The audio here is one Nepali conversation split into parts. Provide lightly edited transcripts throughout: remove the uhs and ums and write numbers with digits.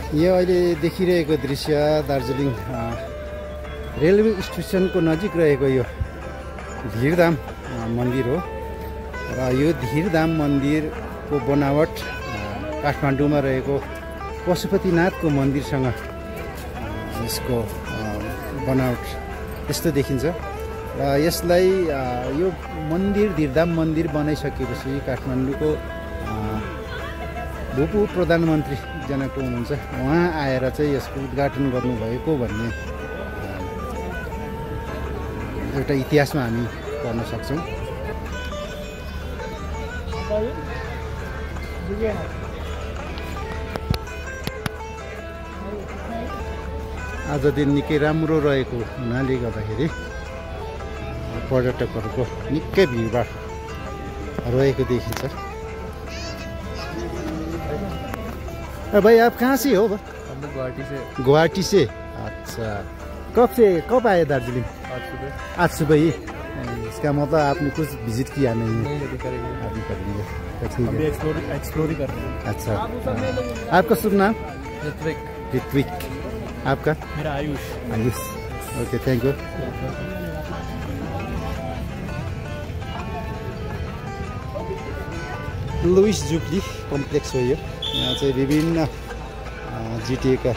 यो अहिले देखिरहेको दृश्य दार्जिलिङ रेलवे स्टेसनको नजिक रहेको यो धीरधाम मन्दिर हो र यो धीरधाम मन्दिरको बनावट काठमाडौँमा रहेको पशुपतिनाथको मन्दिरसँग यसको बनावट यस्तो देखिन्छ र यसलाई यो मन्दिर धीरधाम मन्दिर बनाइसकेपछि काठमाडौँको भूपू प्रधानमन्त्री जनको हुनुहुन्छ उहाँ आएर चाहिँ यसको उद्घाटन गर्नुभएको भन्ने एउटा इतिहासमा हामी पढ्न सक्छौँ। आज दिन निकै राम्रो रहेको हुनाले गर्दाखेरि पर्यटकहरूको निकै भिडभाड रहेको देखिन्छ। भाई आप कहाँ से हो? हम लोग गुवाहाटी से। गुवाहाटी से, अच्छा। कब आए दार्जिलिंग? आज सुबह ही। इसका मतलब आपने कुछ विजिट किया नहीं है? नहीं, अभी करेंगे। अभी करेंगे तो ठीक है। एक्सप्लोर ही कर रहे हैं। अच्छा, आपका शुभ नाम? ऋत्विक। ऋत्विक। आपका? मेरा Ayush. Ayush, okay, thank you. Louis jubilee complex हो यो। यहाँ चाहिँ विभिन्न जिटिएका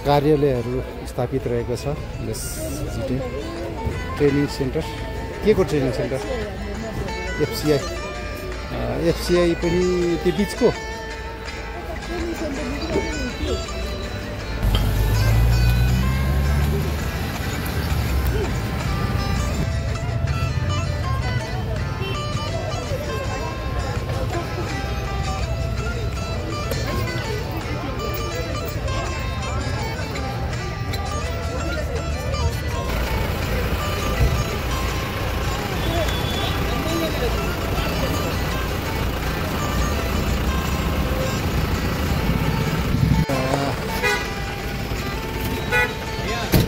कार्यालयहरू स्थापित रहेको छ। यस जिटिए ट्रेनिङ सेन्टर, के को ट्रेनिङ सेन्टर? एफसिआई पनि त्यो बिचको।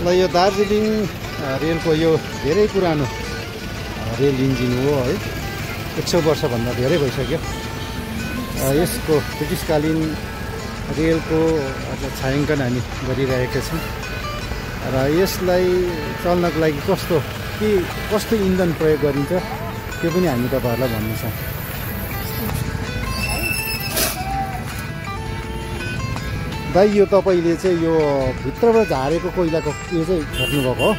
ल यो दार्जिलिङ रेलको यो धेरै पुरानो रेल इन्जिन हो है। 100 वर्षभन्दा धेरै भइसक्यो। यसको ब्रिटिसकालीन रेलको छायाङ्कन हामी गरिरहेका छौँ र यसलाई चल्नको लागि कस्तो इन्धन प्रयोग गरिन्छ त्यो पनि हामी तपाईँहरूलाई भन्नेछौँ। दाइ, यो तपाईँले चाहिँ यो भित्रबाट झारेको कोइलाको यो चाहिँ खोज्नुभएको हो?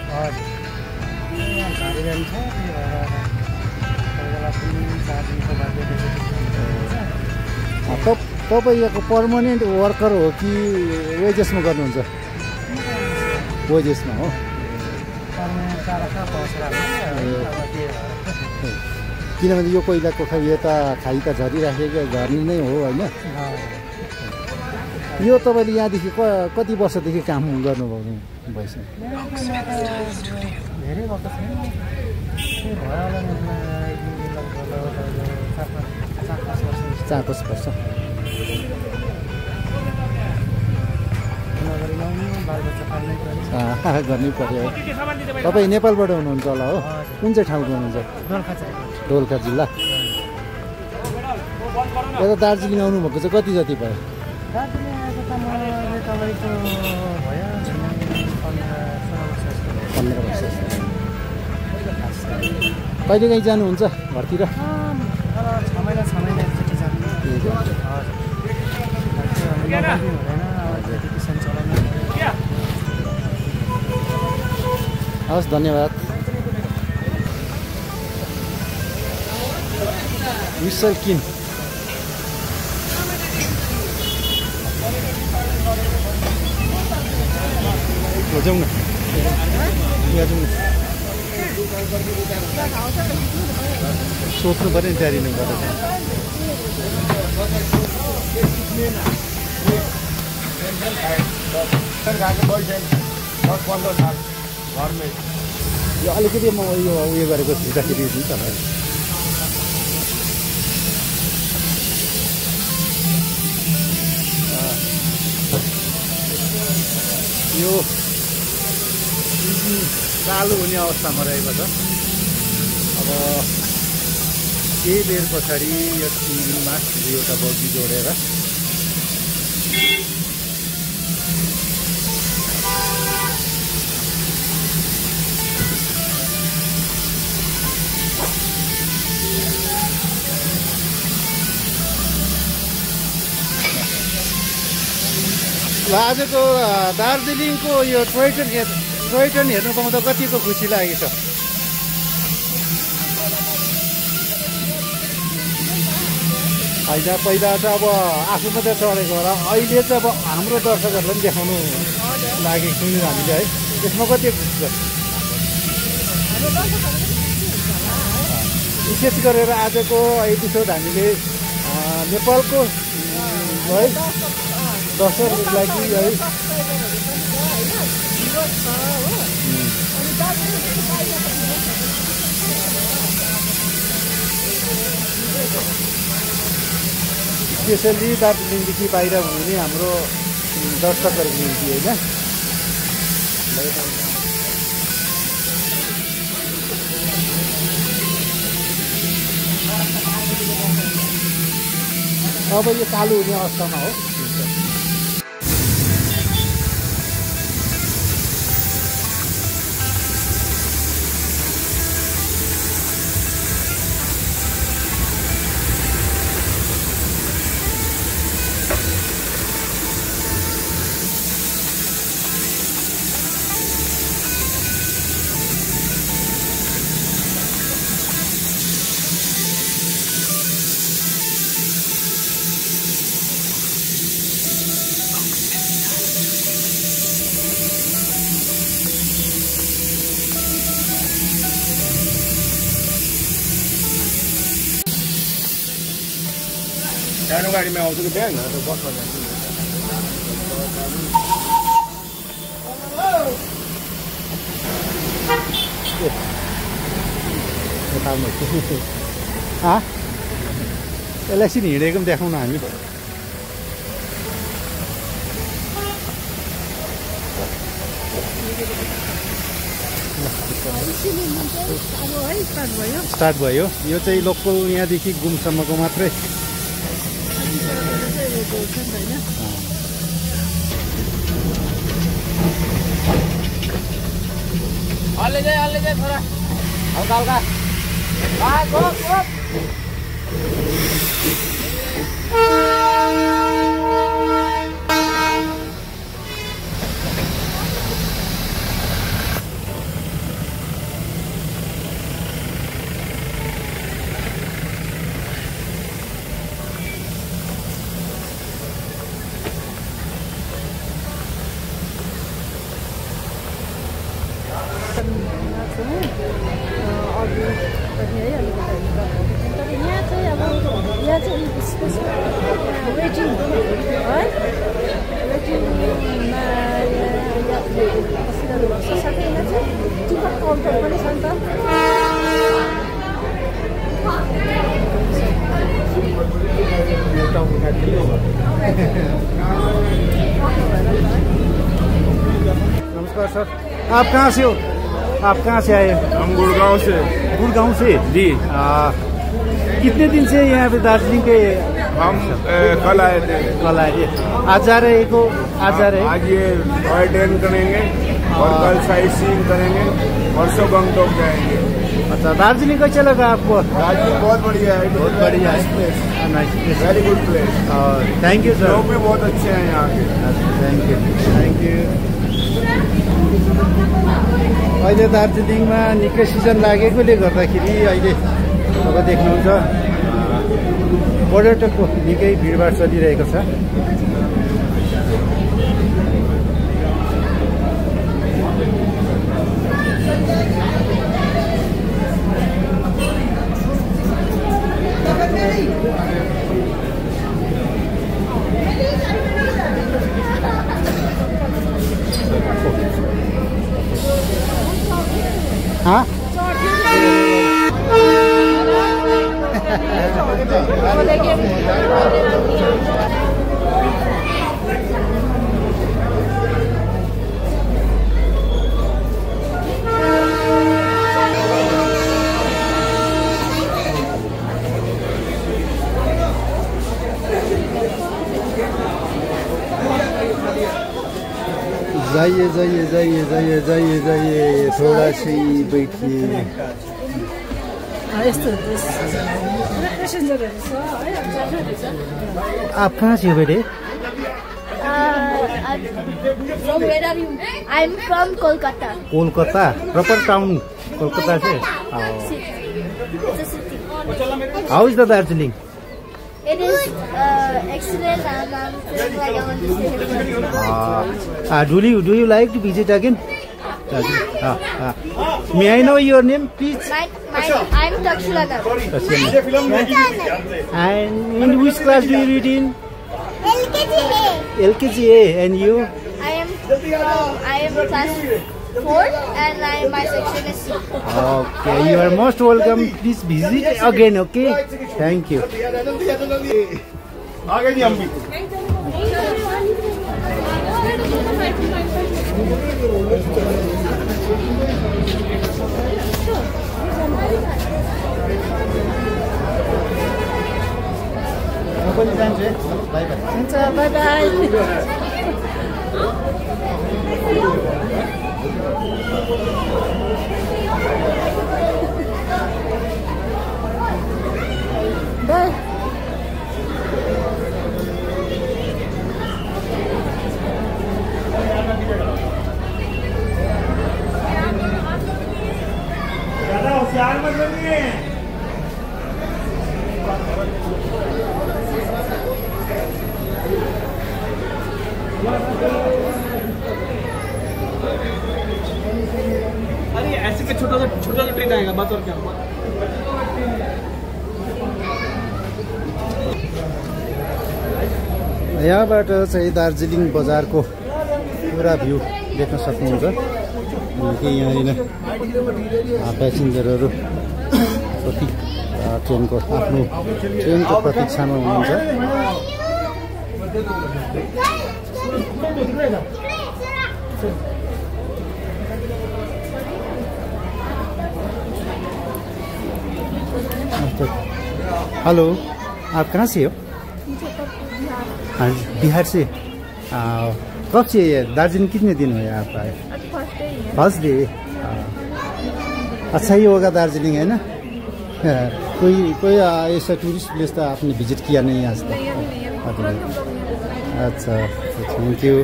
तपाईँ यहाँको पर्मानेन्ट वर्कर हो कि वेजेसमा गर्नुहुन्छ? वेजेसमा हो। किनभने यो कोइलाको यता खाइ त झरिराखेको झर्ने नै हो होइन? यो तपाईँले यहाँदेखि कति वर्षदेखि काम गर्नुभएको भएछ? धेरै वर्ष छैन, 4-5 वर्ष। गर्नै पर्यो। तपाईँ नेपालबाट हुनुहुन्छ होला हो? कुन चाहिँ ठाउँको हुनुहुन्छ? दोलखा जिल्ला। यता दार्जिलिङ आउनुभएको चाहिँ कति जति भयो? दार्जिलिङ आएको त मैले तपाईँको भयो 15 वर्ष। कहिले काहीँ जानुहुन्छ घरतिर? 6 महिना एकचोटि जानु। हवस्, धन्यवाद। मिसल किन जाउँ न, यहाँ जाउँ न। सोध्नु पऱ्यो नि तयारी नै गरेर। यो अलिकति म यो उयो गरेको खिच्दाखेरि हुन्छ होला। यो चालु हुने अवस्थामा रहेको छ। अब केही बेर पछाडि यस इन्जिनमा दुईवटा बगी जोडेर ल आजको दार्जिलिङको यो टोय ट्रेन हेर्नु पाउँदा कतिको खुसी लागेको छ? होइन पहिला त अब आफू मात्रै चढेको होला, अहिले चाहिँ अब हाम्रो दर्शकहरूलाई पनि देखाउनु लागेको छौँ हामीले है। यसमा कति खुसी छ? विशेष गरेर आजको एपिसोड हामीले नेपालको है दर्शकहरूको लागि है स्पेसली दार्जिलिङदेखि बाहिर हुने हाम्रो दर्शकहरूको निम्ति होइन। अब यो चालु हुने अवस्थामा हो। सानो गाडीमा आउँछु कि बिहान बसमा जान्छु। यसलाई एकछिन हिँडेको पनि देखाउन हामी। स्टार्ट भयो। यो चाहिँ लोकल यहाँदेखि घुमसम्मको मात्रै। अलि जाए थोड़ा हल्का हल्का नमस्कार सर, आप कहाँ से हो? आप कहाँ से आए? हम गुड़गांव से। गुड़गांव से जी। कितने दिन से यहाँ पे दार्जिलिंग के? हम कल आए थे। कल आए थे। आज जा रहे को? आज जा रहे? आज ये टॉय ट्रेन करेंगे और कल साइट सीइंग करेंगे, परसों गंगटोक जाएंगे। अच्छा, दार्जिलिंग कैसा लगा आपको? दार्जिलिंग बहुत बढ़िया है, बहुत बढ़िया है, nice place, very good place. Thank you sir. लोग भी बहुत अच्छे हैं यहाँ के। Thank you. अहिले दार्जिलिङमा निकै सिजन लागेकोले गर्दाखेरि अहिले अब देख्नुहुन्छ पर्यटकको निकै भिडभाड चलिरहेको छ। हाँ जाइए जाइए जाइए जाइए जाइए जाइए थोड़ा सी बैठिए आप कहाँ से हो बेटे From where are you? I'm from Kolkata. Kolkata proper town Kolkata say It's a city. How is the Darjeeling It is excellent and I'm feeling like I want to stay here. do you like to visit again may I know your name please I'm Takshilana. and in which class do you read in LKG A and you I am class 4 and my section is C. okay you are most welcome please visit again okay thank you Bye bye. Bye. अरे ऐसे में छोटा सा ट्रेन आएगा बस और क्या यहाँबाट चाहिँ दार्जिलिङ बजारको पुरा भ्यू देख्न सक्नुहुन्छ कि यहाँनिर प्यासेन्जरहरू ट्रेनको प्रतीक्षामा हुनुहुन्छ हेलो आप कहाँ से हो हाँ बिहार से कब से दार्जिलिंग कितने दिन हुए आप आए फर्स्ट डे अच्छा ही होगा दार्जिलिंग है ना कोई ऐसा टूरिस्ट प्लेस तो आपने विजिट किया नहीं आज तक अच्छा थैंक यू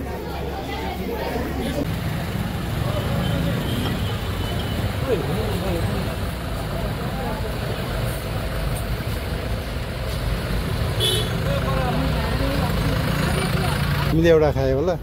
तिमीले एउटा खायो होला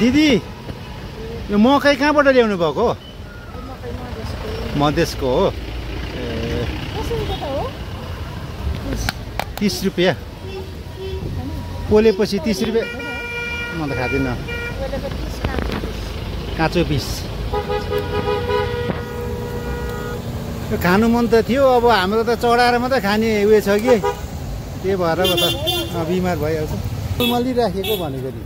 दिदी यो मकै कहाँबाट ल्याउनु भएको मधेसको हो 30 रुपियाँ पोलेपछि 30 रुपियाँ म त खाँदिनँ काँचो पिस खानु मन त थियो अब हाम्रो त चढाएर मात्रै खाने उयो छ कि त्यही भएर त बिमार भइहाल्छ अलमली राखेको भनेको नि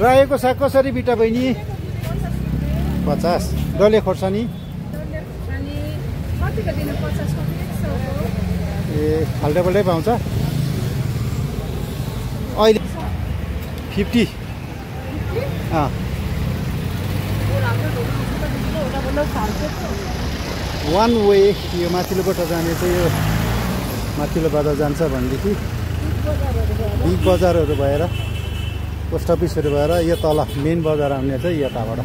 रहेको साग कसरी बिटा बहिनी 50 डल्ले खोर्सानी ए फाल्टै पाउँछ अहिले 50 वान वे यो माथिल्लोबाट जाने चाहिँ यो माथिल्लोबाट जान्छ भनेदेखि बिग बजारहरू भएर पोस्ट अफिसहरू भएर यो तल मेन बजार आउने चाहिँ यताबाट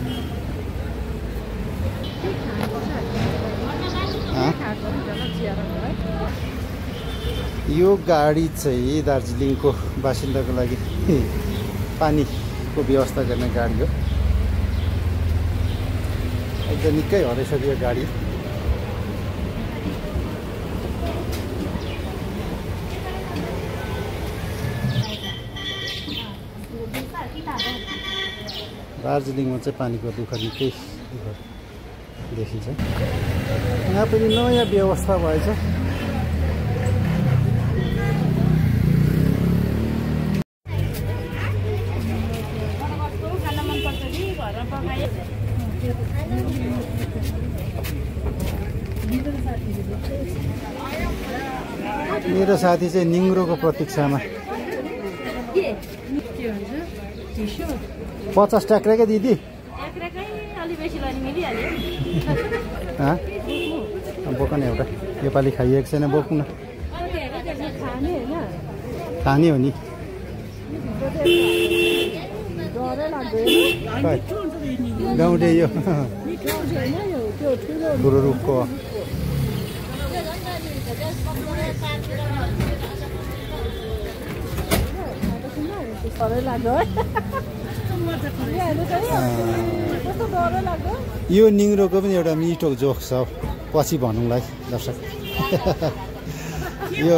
यो गाडी चाहिँ दार्जिलिङको बासिन्दाको लागि पानीको व्यवस्था गर्ने गाडी हो एकदम निकै हरेछ यो गाडी दार्जिलिङमा चाहिँ पानीको दुःख निकै देखिन्छ यहाँ पनि नयाँ व्यवस्था भएछ मेरो साथी चाहिँ निङ्ग्रोको प्रतीक्षामा 50 टाक्रा क्या दिदी बोक न एउटा योपालि खाइएको छैन बोक्नु न खाने हो नि गाउँडे यो ठुलो रुखको यो निङ्ग्रोको पनि एउटा मिठो जोक छ पछि भनौँला दर्शक यो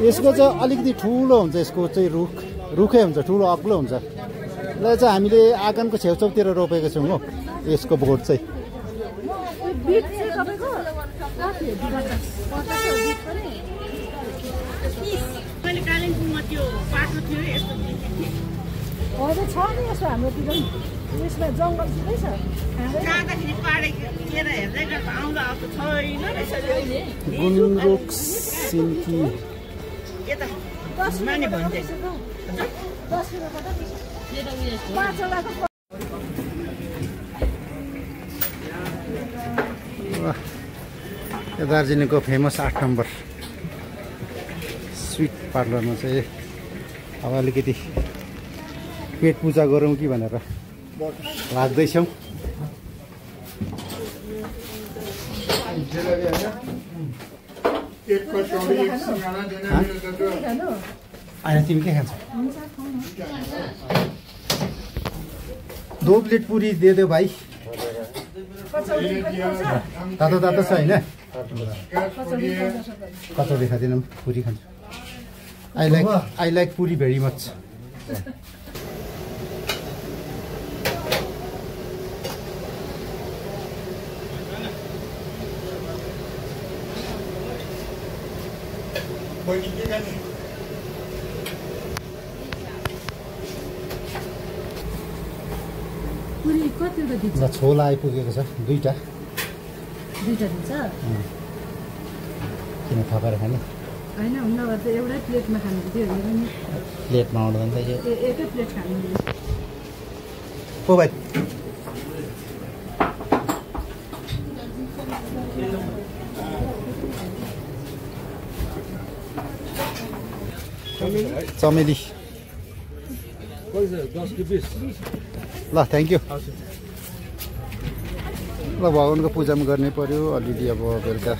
यसको चाहिँ अलिकति ठुलो हुन्छ यसको चाहिँ रुखै हुन्छ ठुलो अग्लो हुन्छ यसलाई चाहिँ हामीले आँगनको छेउछाउतिर रोपेको छौँ हो यसको बोट चाहिँ गुन्द्रुक सिन्की दार्जिलिङको फेमस 8 नम्बर स्विट पार्लरमा चाहिँ अब अलिकति पेट पूजा गरौँ कि भनेर लाग्दैछौँ आएर तिमी के खान्छौ 2 प्लेट पुरी दे दे भाइ तातो तातो छ होइन कचौडी खाँदैनौँ पुरी खान्छु I like puri very much chole आइपुगेको छ 2टा दिन्छ किन थपेर खाने हैन हुन भए त एउटै प्लेटमा खानु थियो नि प्लेटमा आउँदैन त यो एकै प्लेट खानु ओ भाइ चमेली ल थ्याङ्क यू ल भगवानको पूजा पनि गर्नै पर्यो अलिअलि अब बेलुका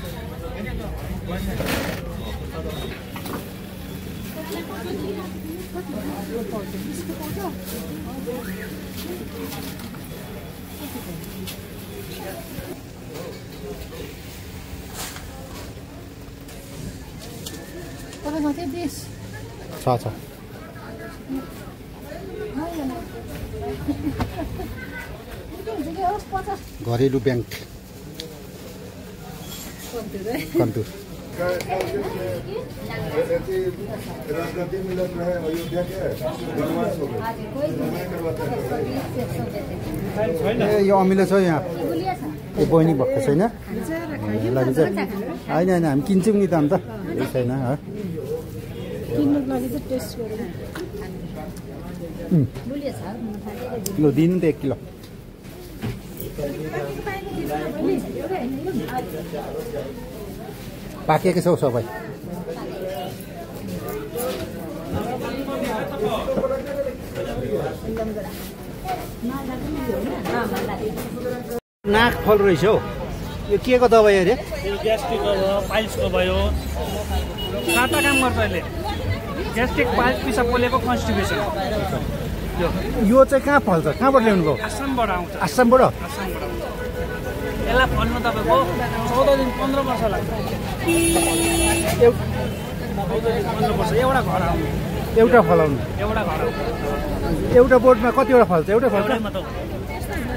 छ घरेलु ब्याङ्क कन्तुर यो अमिलो छ यहाँ यो बहिनी भएको छैन लागि चाहिँ होइन होइन हामी किन्छौँ नि त अन्त यही छैन ल दिनु त 1 किलो पाकेको छौ सबै नाक फल रहेछ हौ यो के को दबाई अरे यो ग्यास्ट्रिकको भयो पाइल्सको भयो 7टा काम गर्छ अहिले ग्यास्ट्रिक पाइल्स पिसाब पोलेको कन्स्टिपेसन यो चाहिँ कहाँ फल्छ कहाँबाट ल्याउनु भयो आसामबाट आउँछ आसामबाट यसलाई फल्नु तपाईँको 14 दिन 15 वर्ष लाग्छ 15 वर्ष एउटा घर आउनु एउटा फलाउनु एउटा बोटमा कतिवटा फल्छ एउटा फल्छ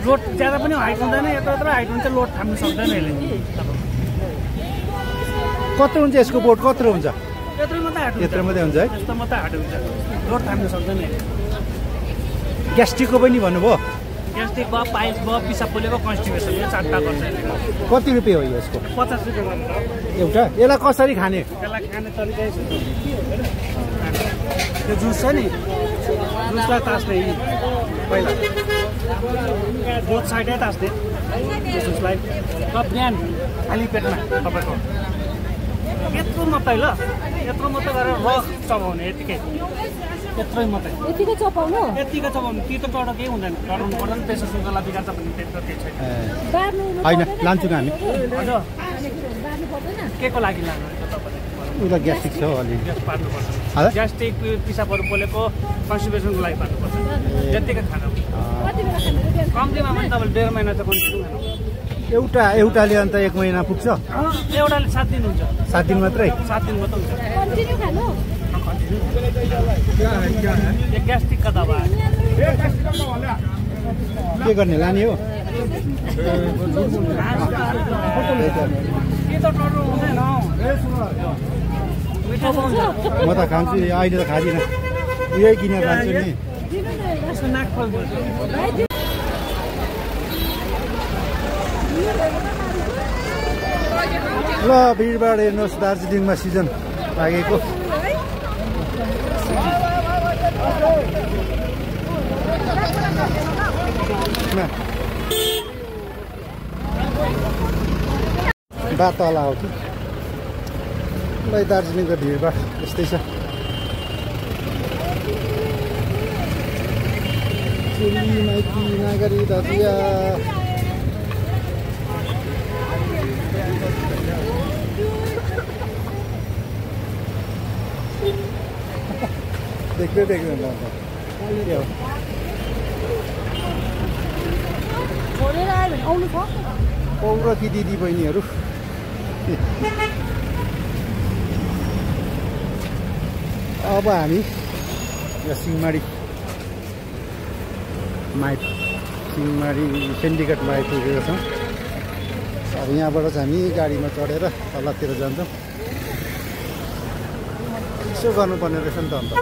लोड ज्यादा पनि हाइट हुँदैन यत्रो हाइट हुन्छ लोड थाम्नु सक्दैन यसले कत्रो हुन्छ यसको बोट कत्रो हुन्छ यत्रो मात्रै हाइट हुन्छ यत्रो मात्रै हुन्छ है यस्तो मात्रै हाइट हुन्छ लोड थाम्नु सक्दैन ग्यास्ट्रिकको पनि भन्नुभयो ग्यास्ट्रिक भयो पाइल्स भयो पिसाब पोलेको कन्स्टिपेसन यो 4टा गर्छ कति रुपियाँ हो यसको 50 रुपियाँ गर्नु एउटा यसलाई कसरी खाने त्यसलाई खाने तरिका त्यो जुस छ नि जुसलाई तास्ने पहिला बोथ साइडै तास्ने त्यो जुसलाई बिहान खाली पेटमा तपाईँको यत्रो मात्रै ल यत्रो मात्रै गरेर रस चबाउने यतिकै यत्रै मात्रै यतिकै चपाउनु यतिकै चबाउनु तितो टडो केही हुँदैन डराउनु पर्दैन प्रेसर सुगरलाई बिगार्छ भने त्यस्तो केही छैन बार्नु होइन लान्छौँ हामी हजुर बार्नु पर्दैन के को लागि लानु तपाईँले उसलाई ग्यास्ट्रिक छ अलि ग्यास पार्नुपर्छ हजुर? ग्यास्ट्रिक पिसाबहरू पोलेको कन्स्टिपेसनको लागि पार्नुपर्छ जतिकै खानु कति बेला खानु कम्तीमा पनि तपाईँले 1.5 महिना चाहिँ कन्टिन्यू खानु एउटाले अन्त 1 महिना पुग्छ एउटाले 7 दिन हुन्छ 7 दिन मात्रै 7 दिन मात्रै हुन्छ कन्टिन्यू खानु यो ग्यास्ट्रिकका दबाई के गर्ने लाने हो तितो टडो हुँदैन मिठो हुन्छ म त खान्छु अहिले त खाँदिनँ यही किनेर खान्छु नि यसको नाकफल बोल्छ ल भिडभाड हेर्नुहोस् दार्जिलिङमा सिजन लागेको बात होला हो कि ल दार्जिलिङको भिडभाड यस्तै छ चेली माइती नागरी दाजुया देख्दै देख्दैन के हो छोडेर आयो भने आउनु छ पौरखी दिदी बहिनीहरू अब हामी यो सिंहमारी सेन्डिकेटमा आइपुगेका छौँ अब यहाँबाट चाहिँ हामी गाडीमा चढेर तलतिर जान्छौँ यसो गर्नुपर्ने रहेछ नि त अन्त